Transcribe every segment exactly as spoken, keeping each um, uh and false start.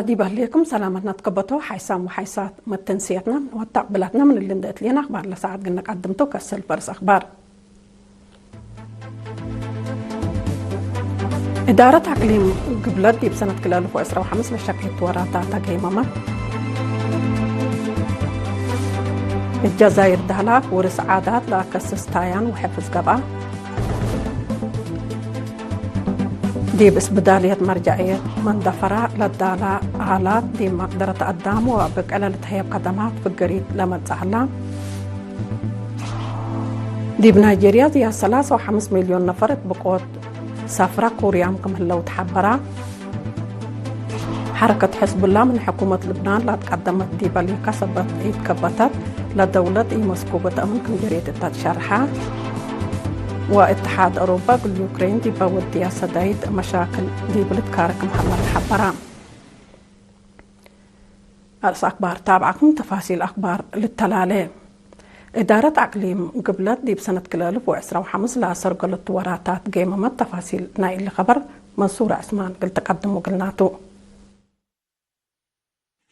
ዲብ ህሌክም ሰላመትነ ትከበቶ ሓይሳም ወሓይሳት መተንስየትነ ምን ወታቅ ብላትነ ምን እሊ እንደ እትሌነ አክባር ለሰዓት ግነ ቀድምቱ ከሰል ፈርስ አክባር። እዳረት አቅሊም ግብለት ዲብ ሰነት ክልኤ አልፍ ወዕስራ ወሐምስ ለሸቄት ወራታ ተገይመመ። እት ጀዛይር ደህላክ ውርስ ዓዳት ለአከስስ ታያን ወሕፍዝ ገብአ። ዲብ እስብዳልየት መርጀዕየት መንደፈራ ለዳላ አላት ዲብ መቅደረት አዳም ወብቅዕለ ልትሀየብ ከደማት ፍግሪት ለመጽእ ሀላ። ዲብ ናይጄርያ ዝያድ ሰላሳ ወሐምስ ሚልዮን ነፈር እት ብቆት ሰፍራ ኩርያም ክም ህለው ተሐበራ። ሐረከት ሕዝቡላ ምን ሕኩመት ልብናን ላትቀደመት ዲበ ሊካ ሰበት ኢትከበተት፣ ለደውለት ኢመስኩበተ እምን ክም ጀሬት እተ ትሸርሐ። ወእትሓድ አውሮፓ እግል ዩክሬን ዲበ ወድያ ሰዳይት መሻክል ዲብ ልትካረ ክም ሀላ ተሐበራ። አርእስ አክባር ታብዓኩም፣ ተፋሲል አክባር ልተላሌ። እዳረት አቅሊም ግብለት ዲብ ሰነት ክልኤ አልፍ ወዕስራ ወሐምስ ለአሰርገለቱ ወራታት ገይመመት። ተፋሲል ናይ እሊ ከበር መንሱር ዕስማን እግል ተቀድሙ እግልናቱ።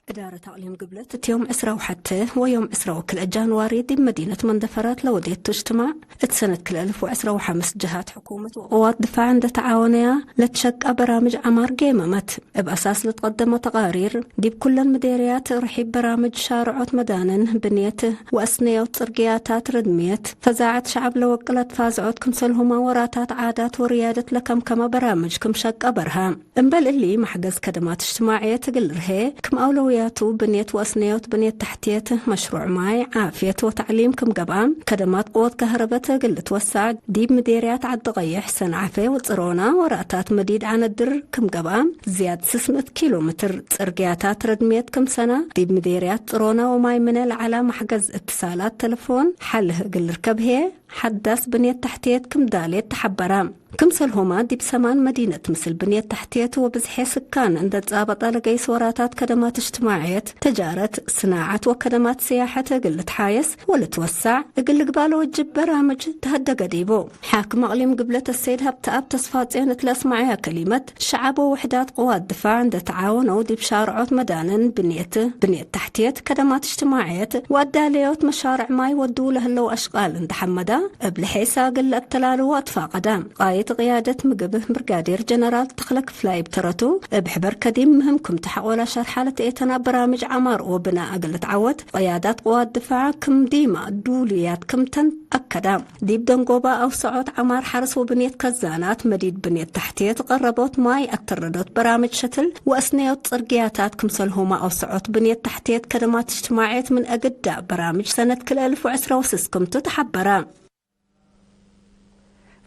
እዳረት አቅሊም ግብለት እት ዮም ዕስራ ወሐቴ ወዮም ዕስራ ወክልኤ ጃንዋሪ ዲብ መዲነት መንደፈራት ለወዴቱ እጅትማዕ፣ እት ሰነት ክልኤ አልፍ ወዕስራ ወሐምስ ጀሃት ሕኩመት ወቅዋት ድፋዕ እንደ ተዓወነያ ለትሸቀ በራምጅ ዐማር ገይመመት። እብ አሳስ ለትቀደመ ተቃሪር፣ ዲብ ኩለን ምዴርያት ርሒብ በራምጅ ሻርዖት መዳንን፣ ብንየት ወአስነዮት ጽርግያታት፣ ረድምየት ፈዛዐት ሸዐብ ለወቅለት ፋዝዖት ክምሰልሁመ ወራታት ዓዳት ወርያደት ለከምከመ በራምጅ ክም ሸቀ በርሀ። እምበል እሊ፣ መሕገዝ ከደማት እጅትማዕየት እግል ርሄ ክም አውለውያቱ፣ ብንየት ወአስነዮት ብንየት ተሕትየት፣ መሽሩዕ ማይ፣ ዓፍየት ወተዕሊም ክም ገብአ፣ ከደማት ቅወት ከህረበት እግል ልትወሰዕ፣ ዲብ ምዴርያት ዐዲ ቀይሕ፣ ሰንዓፌ ወጽሮና ወራታት መዲድ ዐነድር ክም ገብአ፣ ዝያድ ስስ ምእት ኪሎ ሜትር ጽርግያታት ረድምየት ክም ሰና፣ ዲብ ምዴርያት ጽሮና ወማይ ምነ ለዐላ መሕገዝ እትሳላት ተለፎን ሐልህ እግል ልርከብ ህዬ፣ ሐዳስ ብንየት ተሕትየት ክም ዳሌት ተሐበረ። ክምሰልሆማ ዲብ ሰማን መዲነት ምስል ብንየት ተሕትየት ወብዝሔ ስካን እንደ ጻበጠ ለገይስ ወራታት ከደማት እጅትማዕየት፣ ተጃረት፣ ስናዐት ወከደማት ስያሐት እግል ልትሓየስ ወልትወሳዕ እግል ልግባእ ለወጅብ በራምጅ ተሀደገ ዲቡ። ሓክም አቅሊም ግብለት አሰይድ ሀብተአብ ተስፋጽዮን እት ለአስመዐያ ከሊመት፣ ሸዐብ ወውሕዳት ቅዋት ድፋዕ እንደ ተዓወነው ዲብ ሻርዖት መዳንን ብንየት፣ ብንየት ተሕትየት፣ ከደማት እጅትማዕየት ወአዳለዮት መሻርዕ ማይ ወዱ ለህለው አሽቃል እንደ ሐመዳ፣ እብ ለሔሳ እግል ለአተላልዎ አትፋቀደ። ቃይድ ቅያደት ምግብ ብርጋዴር ጀነራል ተክለ ክፍላይ እብ ተረቱ፣ እብ ሕበር ከዲም ምህም ክም ተሐቆ ለሸርሐ ለትኤተና በራምጅ ዐማር ወብናእ እግል ልትዐወት፣ ቅያዳት ቅዋት ድፋዕ ክም ዲማ ዱሉያት ክምተን አከደ። ዲብ ደንጎባ አውሰዖት ዐማር ሐርስ ወብንየት ከዛናት፣ መዲድ ብንየት ተሕትየት፣ ቀረቦት ማይ አተረዶት በራምጅ ሸትል ወአስነዮት ጽርግያታት ክምሰልሁመ አውሰዖት ብንየት ተሕትየት ከደማት እጅትማዕየት ምን አግዳእ በራምጅ ሰነት ክልኤ አልፍ ወዕስራ ወስስ ክምቱ ተሐበረ።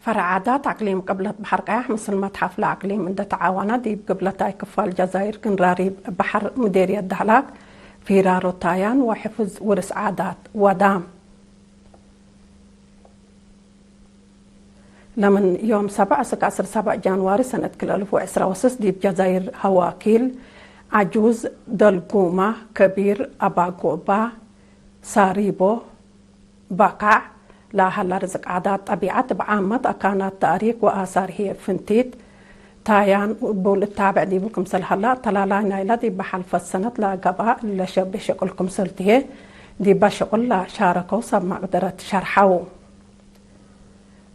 ፈረዕ ዓዳት አቅሊም ቅብለት በሐር ቀያሕ ምስል መትሐፍ ለአቅሊም እንደ ተዓወነ፣ ዲብ ግብለታይ ክፋል ጀዛይር ግንራሪብ በሐር ምዴርየት ደህላክ ፊራሮ ታያን ወሕፍዝ ውርስ ዓዳት ወዳም። ለምን ዮም ሰብዕ እስክ ዐስር ሰብዕ ጃንዋሪ ሰነት ክልኤ አልፍ ወዕስራ ወስስ ዲብ ጀዛይር ሀዋኪል፣ ዐጁዝ፣ ደልጉማ፣ ከቢር፣ አባጎባ፣ ሳሪቦ፣ ባካዕ ለሀላ ርዝቅ ዓዳት ጠቢዐት እብ ዓመት አካናት ተእሪክ ወአሳር ህዬ ፍንቲት ታያን እቡ ልታብዕ ዲቡ ክምሰል ሀላ፣ ተላላይ ናይላ ዲበ ሐልፈት ሰነት ለገብአ ለሸቤ ሸቁል ክምሰል ትሄ፣ ዲበ ሸቁል ለሻረከው ሰብ መቅደረት ሸርሐው።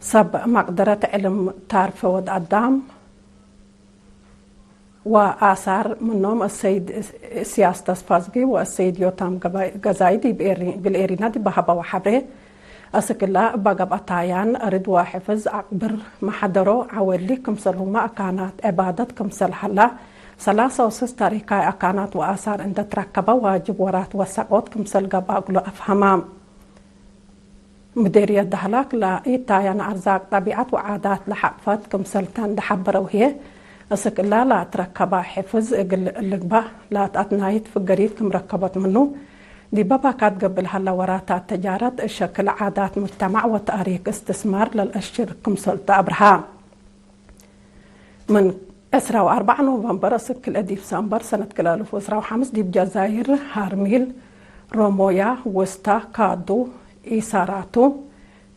ሰብ መቅደረት ዕልም ታርፈ ወድ አዳም ወአሳር ምኖም አሰይድ እስያስ ተስፋዝጊ ወአሰይድ ዮታም ገዛኢ ዲብ ኤሪ-፣ እግል ኤሪና ዲብ ሀበወ ሐብሬ፣ አስክ እላ እበ ገብአ ታያን፣ አርድ ወሕፍዝ አቅብር መሐደሮ ዐወሊ ክምሰልሁመ አካናት ዕባደት ክምሰል ሀላ፣ ሰላሳ ወስስ ታሪካይ አካናት ወአሳር እንደ ትረከበ ዋጅብ ወራት ወሰቆት ክምሰል ገብአ እግሉ አፍሀማ። ምዴርየት ደህላክ ለኢታያን አርዛቅ ጠቢዐት ወዓዳት ለሐቅፈት ክምሰልተ እንደ ሐበረው ህዬ፣ እስክ እላ ለአትረከበ ሕፍዝ እግል ልግበእ ለአትአትናይት ፍገሪት ክም ረከበት ምኑ፣ ዲበ ባካት ገብእ ለሀለ ወራታት ተጃረት፣ ሸክል ዓዳት፣ ሙጅተማዕ ወተእሪክ እስትስማር ለልአሽር ክምሰልቱ አብርሀ። ምን ዕስራ ወአርበዕ ኖቨምበር እስክ ክልኤ ዲሰምበር ሰነት ክልኤ አልፍ ወዕስራ ወሐምስ ዲብ ጀዛይር፣ ሀርሚል፣ ሮሞያ፣ ውስታ፣ ካዱ፣ ኢሳራቱ፣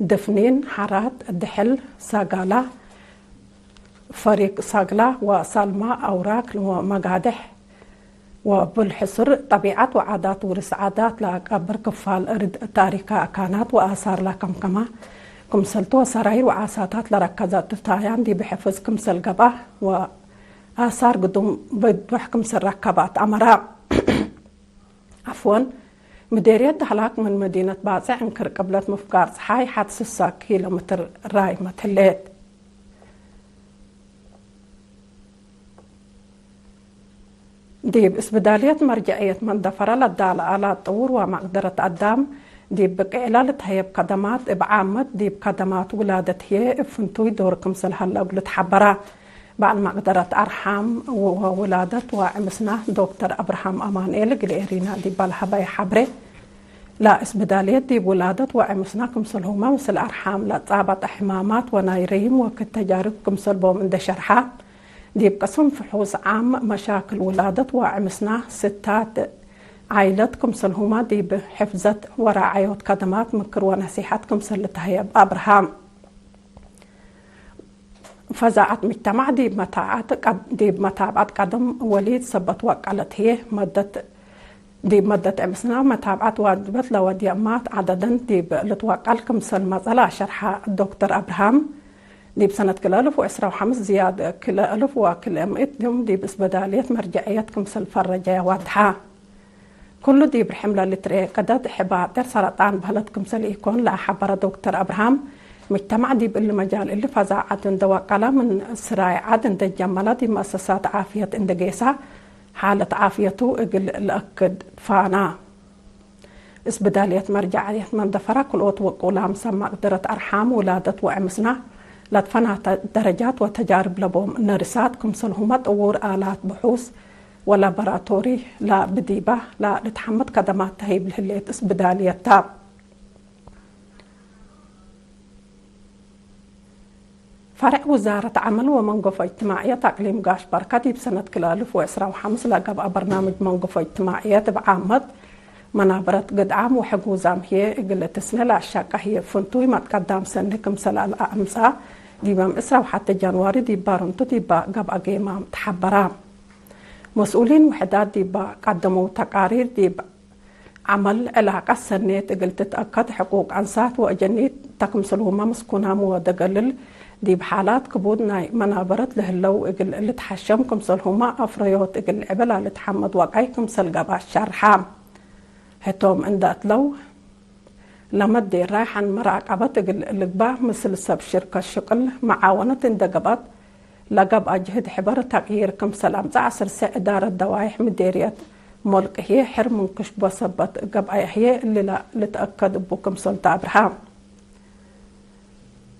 ድፍኒን፣ ሐራት፣ ድሕል፣ ሳጋላ፣ ፈሪቅ ሳግላ ወሳልማ፣ አውራክ ወመጋድሕ፣ ወብልሕሱር፣ ጠቢዐት ወዓዳት ውርስ ዓዳት ለአቀብር ክፋል እርድ ታሪከ አካናት ወአሳር ለከምከመ ክምሰልቱ ወሰራይር ወዓሳታት ለረከዘ እትብታያን ዲብ ሕፍዝ ክምሰል ገብአ ወአሳር ግዱም ብዱሕ ክምሰል ረከበ አትአመረ። ዐፍወን፣ ምዴርየት ደህላክ ምን መዲነት ባጽዕ እንክር ቅብለት ምፍጋር ጸሓይ ሐት ስሳ ኪሎ ምትር ራይመት ህሌት። ዲብ እስብዳልየት መርጀዕየት መንደፈረ ለዳለ አላት ጥውር ወመቅደረት አዳም ዲብ ብቅዕለ ልትሀየብ ከደማት እብ ዓመት ዲብ ከደማት ውላደት ህዬ እብ ፍንቱይ ዶር ክምሰል ሀለ እግሉ ተሐበረ። በዐል መቅደረት አርሓም ወውላደት ወዕምስና ዶክተር አብርሃም አማንኤል እግል ኤሪና ዲብ ለሀበየ ሐብሬ፣ ለእስብዳልየት ዲብ ውላደት ወዕምስና ክምሰልሁመ ምስል አርሓም ለጻበጠ ሕማማት ወናይ ረይም ወክድ ተጃርብ ክምሰል ቦም እንዴ ሸርሐ፣ ዲብ ቅስም ፍሑስ ዓም መሻክል ውላደት ወዕምስና ስታት ዓይለት ክምሰልሁመ ዲብ ሕፍዘት ወራዐዮት ከደማት ምክር ወነሲሐት ክምሰል ልትሀየብ አብርሃም። ፈዛዐት ምጅተማዕ ዲብ መታዓት ቀድ-፣ ዲብ መታብዐት ቀደም ወሊድ ሰበት ወቀለት ህዬ መደት፣ ዲብ መደት ዕምስና መታብዐት ዋጅበት ለወድየ እማት ዐደደን ዲብ ልትወቀል ክምሰል መጸ ለአሸርሐ ዶክተር አብርሃም፣ ዲብ ሰነት ክልኤ አልፍ ወዕስራ ወሐምስ ዝያድ ክልኤ አልፍ ወክልኤ ምእት ዲብ እስበዳልየት መርጀዕየት ክምሰል ፈረጀየ ዋድሐ። ኩሉ ዲብ ርሕም ለልትርኤ ቅደድ ሕባጥር ሰረጣን በህለት ክምሰል ኢኮን ለአሐበረ ዶክተር አብርሃም፣ ምጅተማዕ ዲብ እሊ መጃል እሊ ፈዛዐት እንደ ወቀለ ምን ስራይ ዐድ እንደ ጀመለ ዲብ መአሰሳት ዓፍየት እንደ ጌሰ፣ ሓለት ዓፍየቱ እግል ለአክድ ፋና። እስብዳልየት መርጃዕየት መንደፈረ ክልኦት ወቁላም ሰብ መቅደረት አርሓም ውላደት ወዕምስና ለትፈናተ ደረጃት ወተጃርብ ለቦም ነርሳት ክምሰልሁመ ጥዉር አላት ብሑስ ወላቦራቶሪ ለብዲባ ለልትሐመድ ከደማት ተህይብ ለህሌት እስብዳልየት ተ። ፈርዕ ውዛረት ዐመል ወመንገፎ እጅትማዕየት አቅሊም ጋሽ በርከ ዲብ ሰነት ክልኤ አልፍ ወዕስራ ወሐምስ ለገብአ በርናምጅ መንገፎ እጅትማዕየት እብ ዓመት መናበረት ግድዓም ወሕጉዛም ህዬ እግል ትስነ ለአሻቀ ህዬ ፍንቱይ መትቀዳም ሰኒ ክምሰል አልአምጽአ ዲብ ዮም ዕስራ ወሐቴ ጃንዋሪ ዲብ ባርንቱ ዲብ ገብአ ጌማም ተሐበራ። መስኡሊን ውሕዳት ዲብ ቀደመው ተቃሪር ዲብ ዐመል ዕላቀት ሰኔት እግል ትትአከድ፣ ሕቁቅ አንሳት ወአጀኒት ተክምስልሁመ ምስኩናም ወደገልል፣ ዲብ ሓላት ክቡድ ናይ መናበረት ለህለው እግል ልትሐሸም ክምሰልሁመ አፍረዮት እግል ልዕበ ለልትሐመድ ወቀይ ክምሰል ገብአ ሸርሐ። ህቶም እንደ እትለው፣ ለመዴራይ ሐን መራቀበት እግል ልግባእ ምስል ሰብ ሽርከት ሽቅል መዓወነት እንደ ገብአት፣ ለገብአ ጅህድ ሕበር ተቅይር ክምሰል አምጽአ አስር ሰዕ እዳረት ደዋይሕ ምዴርየት ሞልቅ ህዬ ሕር ምን ክሽቦ ሰበት ገብአየ ህዬ እሊ ልትአከድ እቡ ክምሰል ተአብርሀ።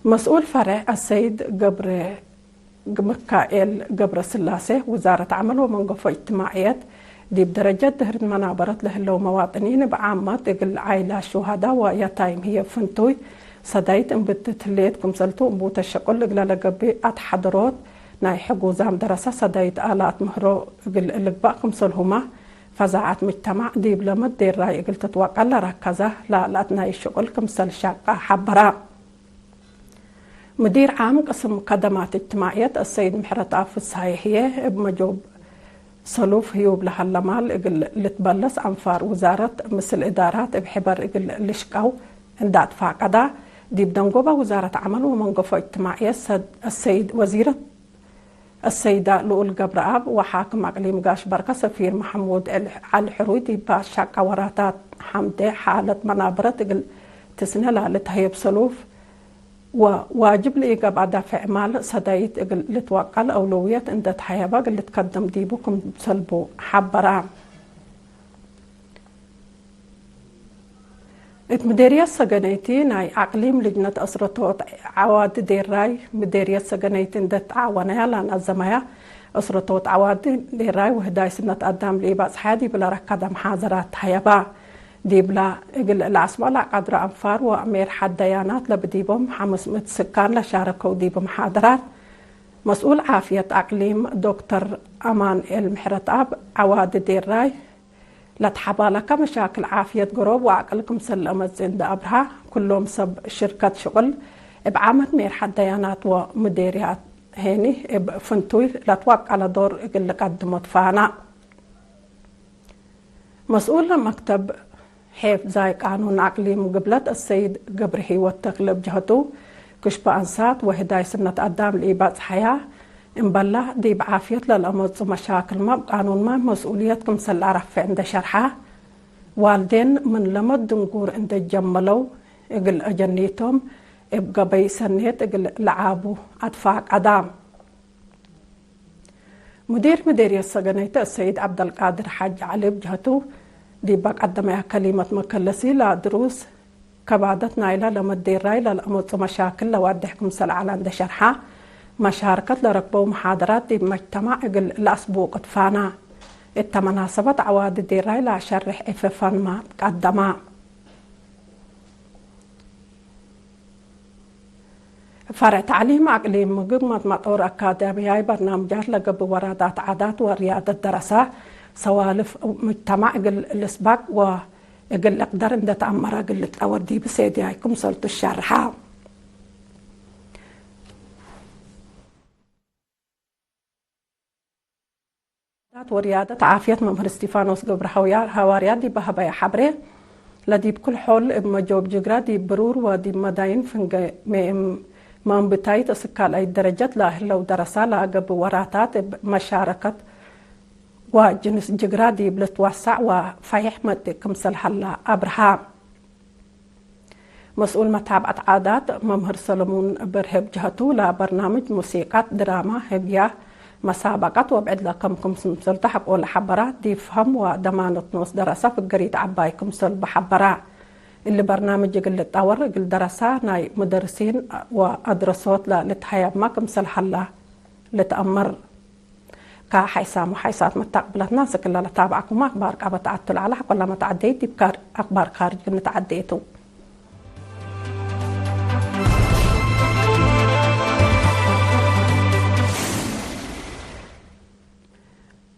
መስኡል ፈርዕ አሰይድ ገብረ ምካኤል ገብረስላሴ፣ ውዛረት ዐመል ወመንገፎ እጅትማዕየት፣ ዲብ ደረጀት ድህርት መናበረት ለህለው መዋጥኒን እብ ዓመት እግል ዓይላት ሹሀዳ ወየታይም ህዬ ፍንቱይ ሰዳይት እምብትት ህሌት ክምሰልቱ፣ እቡተ ሸቁል እግለ ለገብእ አትሓደሮት ናይ ሕጉዛም ደረሰ ሰዳይት አላት ምህሮ እግል ልግባእ ክምሰልሁመ፣ ፈዛዐት ምጅተማዕ ዲብ ለመዴራይ እግል ትትወቀል ለረከዘ ለአትናይ ሽቁል ክምሰል ሻቀ ሐበራ። ሙዲር ዓም ቅስም ከደማት እጅትማዕየት አሰይድ ምሕረተአብ ፍስሃየ ህዬ፣ እብ መጆብ ሰሉፍ ህዩብ ለሀለ ማል እግል ልትበለስ አንፋር ውዛረት ምስል እዳራት እብ ሕበር እግል ልሽቀው እንደ አትፋቀዳ፣ ዲብ ደንጎበ ውዛረት ዐመል ወመንገፎ እጅትማዕየት ሰድ አሰይድ ወዚረት አሰይዳ ልኡል ገብረአብ ወሓክም አቅሊም ጋሽ በርከ ሰፊር መሐሙድ ዐሊ ሕሩይ ዲብ አሻቀ ወራታት ሐምዴ፣ ሓለት መናበረት እግል ትስነ ለልትሀየብ ሰሉፍ፣ ወዋጅብ ለኢገብአ ዳፍዕ ማል ሰዳይት እግል ልትወቀል አውለውየት እንደ ተሀየበ እግል ልትከደም ዲቡ ክምሰልቡ ሐበራ። እት ምዴርየት ሰገነይቲ ናይ አቅሊም ልጅነት አስረቶት ዐዋዲ ዴራይ፣ ምዴርየት ሰገነይቲ እንደ ተዓወነያ ለአንአዘመያ አስረቶት ዐዋዲ ዴራይ ወህዳይ ስነት አዳም ለኢባጽሐያ ዲብ ለረከደ መሓዘራት ተሀየባ። ዲብላ እግል ለአስመዕ ለአቃድረ አንፋር ወሜርሐት ደያናት ለብዲቦም ሐምስ ምእት ስካን ለሻረከው ዲብ መሓደራት፣ መስኡል ዓፍየት አቅሊም ዶክተር አማንኤል ምሕረተአብ፣ ዐዋዲ ዴራይ ለትሐባለከ መሻክል ዓፍየት ገሮብ ወአቅል ክምሰል ለአመጽእ እንደ አብርሀ፣ ኩሎም ሰብ ሽርከት ሽቁል እብ ዓመት ሜርሐት ደያናት ወምዴርያት ሄኒ እብ ፍንቱይ ለትወቀለ ዶር እግል ልቀድሞ ትፋና። መስኡል መክተብ ሔፍዛይ ቃኑን አቅሊም ግብለት አሰይድ ገብረሂወት ተክለ እብ ጀህቱ፣ ክሽፈ አንሳት ወህዳይ ስነት አዳም ለኢበጽሐያ፣ እምበላ ዲብ ዓፍየት ለለአመጹ መሻክልመ እብ ቃኑንመ መስኡልየት ክምሰል ለአረፍዕ እንዴ ሸርሐ፣ ዋልዴን ምን ለመድ ድንጉር እንዴ ጀመለው፣ እግል አጀኒቶም እብ ገበይ ሰኔት እግል ለዓቡ አትፋቀዳ። ሙዲር ምዴርየት ሰገነይት አሰይድ ዐብደልቃድር ሓጅ ዐሊ እብ ጀህቱ፣ ዲበ ቀደመያ ከሊመት መከለሲ ለድሩስ ከባደት ናይለ ለመዴራይ ለለአመጹ መሻክል ለዋዴሕ ክምሰል ዐለ እንዴ ሸርሐ፣ መሻርከት ለረክበው መሓደራት ዲብ መጅተማዕ እግል ለአስቡቅ ትፋና። እተ መናሰበት ዐዋዲ ዴራይ ለአሸርሕ እፈ ፈንመ ቀደማ። ፈርዕ ተዕሊም አቅሊም ምግብ መጥመጦር አካዳሚያይ በርናምጃት ለገብእ ወራዳት ዓዳት ወርያደት ደረሰ፣ ሰዋልፍ ሙጅተማዕ እግል ልስባቅ ወእግል ልቅደር እንዴ ተአመረ እግል ልትጠወር ዲብ ሴድያይ ክምሰልቱ ሸርሐ። ዳት ወርያደት ዓፍየት መምህር እስቲፋኖስ ገብረ ሐዋርያ ዲብ ሀበየ ሐብሬ፣ ለዲብ ክል ሖል እብ መጆብ ጅግረ ዲብ ብሩር ወዲብ መዳይን ፍንጌ ሜእም መንብታይት እስክ ካልኣይት ደረጀት ለህለው ደረሳ ለአገብእ ወራታት እብ መሻረከት ወጅንስ ጅግረ ዲብ ልትወሰዕ ወፈይሕ መጽእ ክምሰል ሀላ አብርሃ። መስኡል መታብዐት ዓዳት መምህር ሰለሙን በርሀ እብ ጀሀቱ፣ ለበርናምጅ ሙሲቃት፣ ድራማ፣ ህብያ፣ መሳበቀት ወብዕድ ለከም ክምሰልቱ ሐቆ ለሐበራ፣ ዲብ ፈሀም ወደማነት ኖስ ደረሰ ፍገሪት ዐባይ ክምሰል በሐበራ። እሊ በርናምጅ እግል ልጣወር እግል ደረሳ ናይ ሙደርሲን ወአድረሶት ለልትሀየብመ ክምሰል ሀላ ልትአመር። ከሐይሳም ወሐይሳት መታቅብለትና፣ ስክለ ለታብዐኩመ አክባር ቀበት አቱ ለዐለ ሐቆ ለመትዐደይት ዲብ ካር-፣ አክባር ካርጅ እንተዐደየቱ።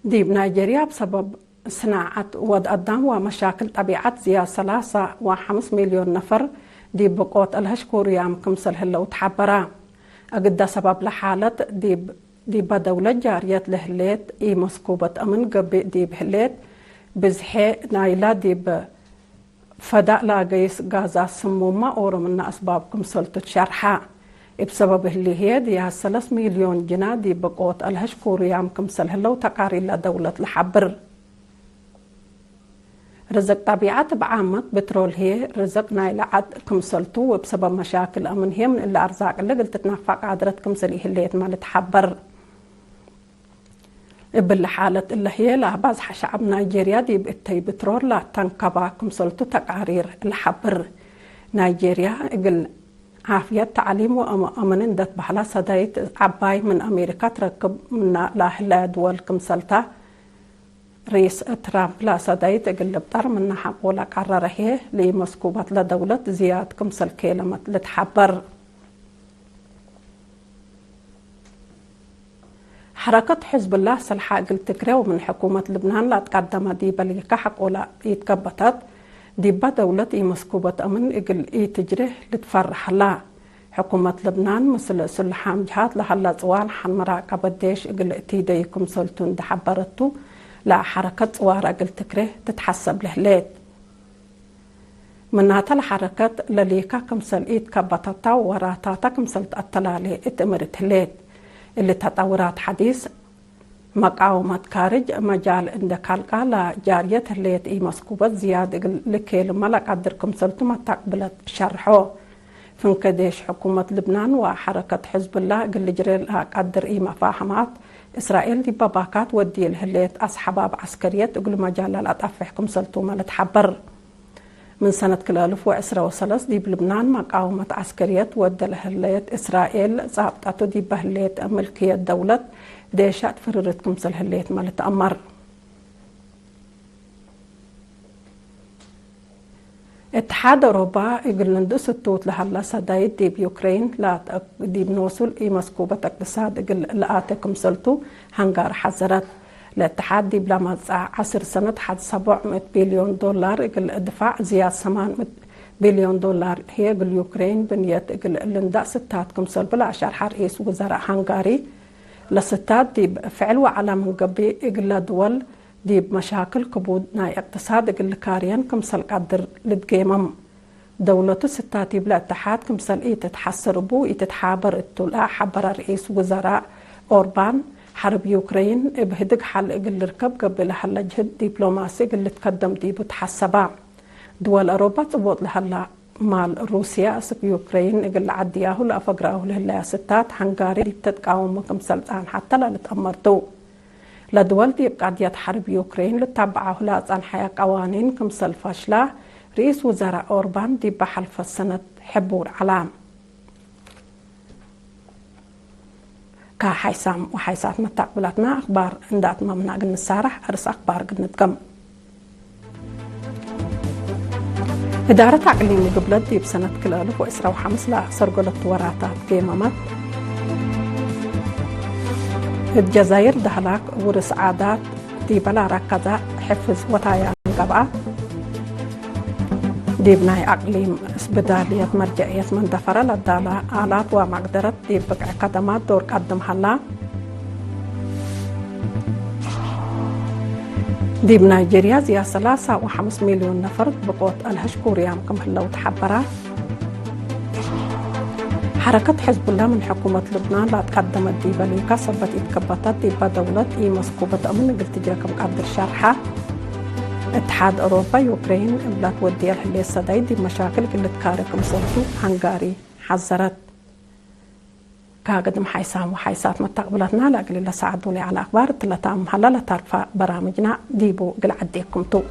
ዲብ ናይጄርያ፣ እብ ሰበብ ስናዐት ወድ አዳም ወመሻክል ጠቢዐት፣ ዝያድ ሰላሳ ወሐምስ ሚልዮን ነፈር ዲብ ብቆት አልሀሽኩርያም ክምሰል ህለው ተሐበራ። እግደ ሰበብ ለሓለት ዲብ ዲበ ደውለት ጃርየት ለህሌት ኢመስኩበት አምን ገብእ ዲብ ህሌት፣ ብዝሔ ናይላ ዲብ ፈዳእ ለአገይስ ጋዛት ስሙመ ኦሮ ምነ አስባብ ክምሰልቱ ትሸርሐ። እብ ሰበብ እሊ ህዬ ዝያድ ሰለስ ሚልዮን ጅና ዲብ ብቆት አልሀሽኩርያም ክምሰል ህለው ተቃሪር ለደውለት ለሐብር። ርዝቅ ጠቢዐት እብ ዓመት ብትሮል ህዬ ርዝቅ ናይለ ዐድ ክምሰልቱ፣ ወእብ ሰበብ መሻክል አምን ህዬ ምን እለ አርዛቅ እሊ እግል ትትናፈዕ ቃድረት ክምሰል ኢህሌትመ ልትሐበር። እብሊ ሓለት እለ ህዬ፣ ለአባዝሐ ሸዐብ ናይጄርያ ዲብ እተይ ብትሮል ለአተንከባ ክምሰልቱ ተቃሪር ለሐብር። ናይጄርያ እግል ዓፍየት፣ ተዕሊም ወአምን እንዴ ትበህላ ሰዳይት ዐባይ ምን አሜሪካ ትረክብ ምነ ለህለ ድወል ክምሰልታ፣ ርኢስ ትራምፕ ለሰዳይት እግል ልብጠር ምነ ሐቆ ለቀረረ ህዬ፣ ለኢመስኩበት ለደውለት ዝያድ ክምሰል ኬለመት ልትሐበር። ሐረከት ሕዝብላህ ሰልሐ እግል ትክሬ ወምን ሕኩመት ልብናን ለአትቀደመ ዲበ ሊከ ሐቆ ለኢትከበተት፣ ዲበ ደውለት ኢመስኩበት አምን እግል ኢትጅሬ ልትፈርሕ ሀላ። ሕኩመት ልብናን ምስል ስሉሓም ጅሃት ለሀለ ጽዋል ሐን መራቀበት ዴሽ እግል ቲደዩ ክምሰልቱ እንዴ ሐበረቱ፣ ለሐረከት ጽዋረ እግል ትክሬ ትትሐሰብ ለህሌት። ምናተ ለሐረከት ለሊከ ክምሰል ኢትከበተታ ወወራታተ ክምሰል ተአተላሌ እት እምርት ህሌት። እሊ ተጠውራት ሐዲስ መቃወመት ካርጅ መጃል እንዴ ካልቃ ለጃርየት ህሌት ኢመስኩበት ዝያድ እግል ልኬልመ ለቀድር ክምሰልቱ መታቅብለት ሸርሖ። ፍንከ ዴሽ ሕኩመት ልብናን ወሐረከት ሕዝብላህ እግል ልጅሬ ለቀድር ኢመፋህማት፣ እስራኤል ዲበ ባካት ወድየ ለህሌት አስሐባብ ዐስከርየት እግል መጃል ለለአጠፍሕ ክምሰልቱመ ልትሐበር። ምን ሰነት ክልኤ አልፍ ወዕስረ ወሰለስ ዲብ ልብናን መቃወመት ዐስከርየት ወደ ለህሌት እስራኤል ጻብጠቱ ዲበ ህሌት ምልክየት ደውለት ዴሻት ፍርርት ክምሰል ህሌትመ ልትአመር። እትሓድ አውሮፓ እግል እንድእስቱት ለሀላ ሰዳይት ዲብ ዩክሬን ዲብ ኖሱ ኢመስኩበት እቅትሳድ እግል ለአቴ ክምሰልቱ ሀንጋሪ ሐዘረት። ለእትሓድ ዲብ ለመጽአ ዐስር ሰነት ሐድ ሰቦዕ ምእት ቢልዮን ዶላር እግል ድፋዕ ዝያድ ሰማን ምእት ቢልዮን ዶላር ህዬ እግል ዩክሬን ብንየት እግል ልንዳእ ስታት ክምሰልቡ ለአሸርሐ ርኢስ ውዘራእ ሀንጋሪ፣ ለስታት ዲብ ፍዕል ወዐለ ምን ገብእ እግለ ድወል ዲብ መሻክል ክቡድ ናይ እቅትሳድ እግል ልካርየን ክምሰል ቀድር ልትጌመም። ደውለቱ ስታቲብ ለእተሓድ ክምሰል ኢትትሐስር እቡ ኢትትሓበር እቱ ለአሐበረ ርኢስ ውዘራእ ኦርባን፣ ሐርብ ዩክረይን እብ ህድግ ሐል እግል ልርከብ ገብእ ለሀለ ጅህድ ዲፕሎማሲ እግል ልትከደም ዲቡ ተሐሰባ። ድወል አውሮፓ ጽቡጥ ለሀላ ማል ሩስያ አስክ ዩክረይን እግል ለዐድያሁ ለአፈግራሁ ለህለያ ስታት፣ ሀንጋሪ ዲብ ተትቃውሙ ክምሰል ጻንሐተ ለልትአመር ቱ። ለድወል ዲብ ቀድየት ሐርብ ዩክሬን ልታበዓሁ ለአጸንሐየ ቀዋኒን ክምሰል ፈሽላ፣ ርኢስ ውዘራእ ኦርባን ዲብ ሐልፈት ሰነት ሕቡር ዐላ። ከሐይሳም ወሐይሳት መታቅብላትና አክባር እንደ አትማምና እግል ንሳረሕ፣ አርስ አክባር እግል ንድገም። እዳረት አቅሊም ግብለት ዲብ ሰነት ክልኤ አልፍ ወዕስራ ወሐምስ ለአሰርገለቱ ወራታት ጌመመት። እት ጀዛይር ደህላክ ውርስ ዓዳት ዲበ ለአረከዘ ሕፍዝ ወታያን ገብአ። ዲብ ናይ አቅሊም እስብዳልየት መርጀዕየት መንደፈረ ለዳለ አላት ወመቅደረት ዲብ ብቅዕ ከደማት ዶር ቀድም ሀላ። ዲብ ናይጄርያ ዝያድ ሰላሳ ወሐምስ ሚልዮን ነፈር ብቆት አልሀሽ ኩርያም ክም ህለው ተሐበረ። ሐረከት ሕዝቡላህ ምን ሕኩመት ልብናን ለአትቀደመት ዲበ ሊካ ሰበት ኢትከበተት ዲበ ደውለት ኢመስኩበት አምን እግል ትጅረ ክም ቀድር ሸርሐ። እትሓድ አውሮፓ ዩክሬን እብለ ትወድየ ለህሌት ሰዳይት ዲብ መሻክል እግል ልትካሪ ክምሰልቱ ሀንጋሪ ሐዘረት። ከግድም ሓይሳም ወሓይሳት መተቅብለትና ለእግል ለሰዓት ዶል ዐለ አክባር እት ለተአም ሀላ ለተርፈ በራምጅና ዲቡ እግል ዐዴኩም ቱ።